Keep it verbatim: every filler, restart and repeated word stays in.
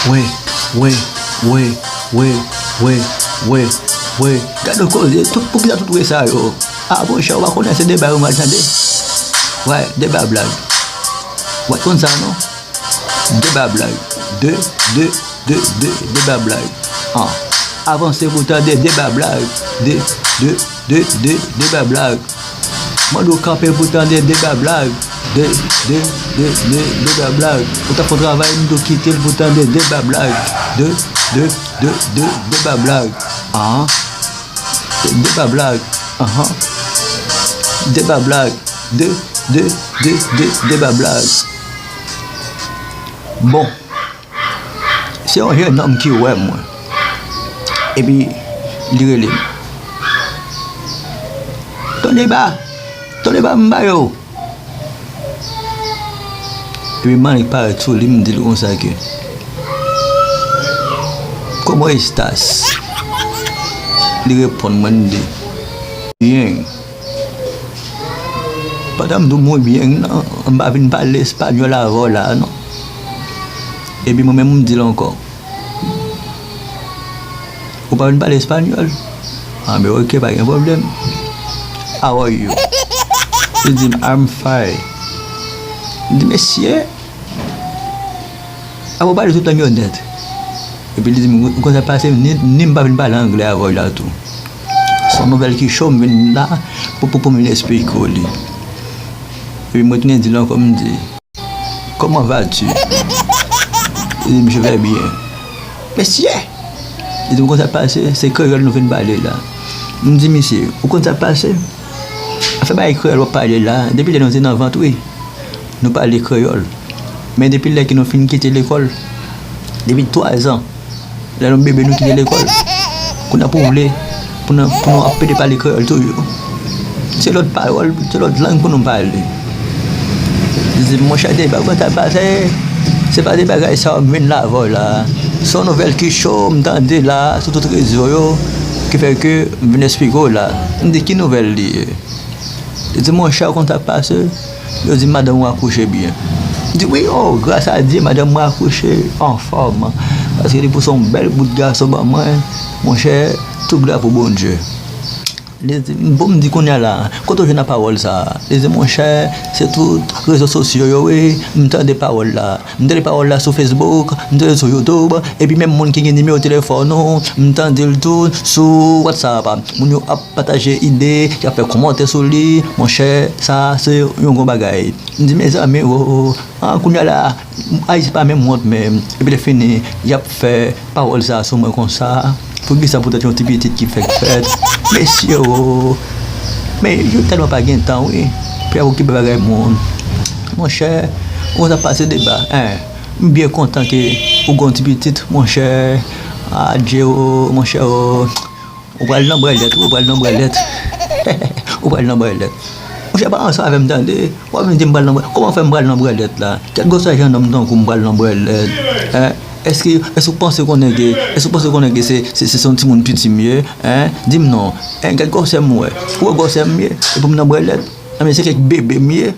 Wè, wè, wè, wè, wè, wè, wè. Gade yon koze, tout, poukisa tout wè sa yo? A, monchè, ou pa konnen se deba yo m al tande? Wè, deba blag. Ou pa t konn sa, non? Deba blag. De, de, de, de, deba blag. An. Avanse pou tande deba blag. De, de, de, de, deba blag. Mande w kanpe pou tande deba blag. De, de, de, de, deba blag. Ou t ap fè yon travay, m di w kite l pou tande deba blag. De, de, de, de, deba blag. An. Deba blag. Anhan. Deba blag. De, de, de, de, deba blag. Bon. Se yon jennonm ki wè mwen. Epi, li rele m. Ton Deba! Ton Deba, m ba yo! Epi, m annik parèt sou li, m di l konsa ke, "Cómo estás?" Li reponn mwen, m di, "Bien." Pandan m di w mwen byen nan, m pa vin pale espanyòl avè w la a non. Epi mwen menm m di l ankò, "Ou pa vin pale espanyòl?" Anben, oke, pa gen pwoblèm. "How are you?" Li di m, "I'm fine." M di, "Mesye, apa w pale tout lang yo nèt?" Epi li di m, "Ou konn sa k pase, ni, ni m pa vin pale anglè avè w la tou. Se yon nouvèl ki cho, m vin la pou, pou, pou m vin esplike w li." Epi mwen tounen di l ankò, m di, "Comment vas-tu?" Li di m, "Je vais bien." "Mesye!" Li di m, "Ou konn sa k pase, se kreyòl nou vin pale la." M di, "Misye, ou konn sa k pase? Afè bagay kreyòl w ap pale la, depi lè nou te nan vant, wi, nou pale kreyòl. Men depi lè ke nou fin kite lekòl, depi twazan, lè nou bebe, nou kite lekòl. Kounye a pou w vle, pou nou, pou nou ap pede pale kreyòl toujou. Se lòt pawòl, se lòt lang pou nou pale." Li di, "Monchè, Deba, ou konn sa k pase? Se pa de bagay sa yo m vin la avè w la. Se yon nouvèl ki cho m tande la sou tout rezo yo, ki fè ke m vin esplike w la." M di, "Ki nouvèl li ye?" Li di, "Monchè, ou konn sa k pase? Yo di madanm ou akouche byen." M di, "Wi, o, gras a Dye, madanm mwen akouche anfòm. Paske li pouse yon bèl bout gason ban mwen. Monchè, tout glwa pou Bondye." Li di, "Bon," m di, "kounye a la, kote w jwenn a pawòl sa a?" Li di, "Monchè, se tout rezo sosyo yo, wi, m tande pawòl la. M tande pawòl la sou Facebook, m tande l sou YouTube, epi menm moun ki gen nimewo telefòn ou, m tande l tou sou WhatsApp. Moun yo ap pataje ide, y ap fè kòmantè sou li. Monchè, sa a se yon gwo bagay." M di, "Mezanmi, o, o, o, an, kounye a la, Ayisyen pa menm wont menm." Epi lè fini, y ap fè pawòl sa a sou mwen konsa. Poukisa poutèt yon ti pitit ki fèk fèt? Mesye o! Men yo tèlman pa gen tan, wi, pou y ap okipe bagay moun. Monchè, ou konn sa k pase, Deba, en? M byen kontan ke ou gen yon ti pitit, monchè. Adje o, monchè o. Ou pral nan brèlèt, wi, ou pral nan brèlèt. Ou pral nan brèlèt. Monchè, pa ansanm avè m, tande. W ap vin di m pral nan brèlèt. Kòman fè m pral nan brèlèt la? Kèt gwosè jennonm tankou m pral nan brèlèt, en? Èske, èske w panse konnen ke, èske w panse konnen ke se, se, se, se yon timoun piti m ye, en? Di m non. En, kèt gwosè m wè. Ou wè gwosè m ye? Epi m nan brèlèt? Anben, se kèk bebe m ye.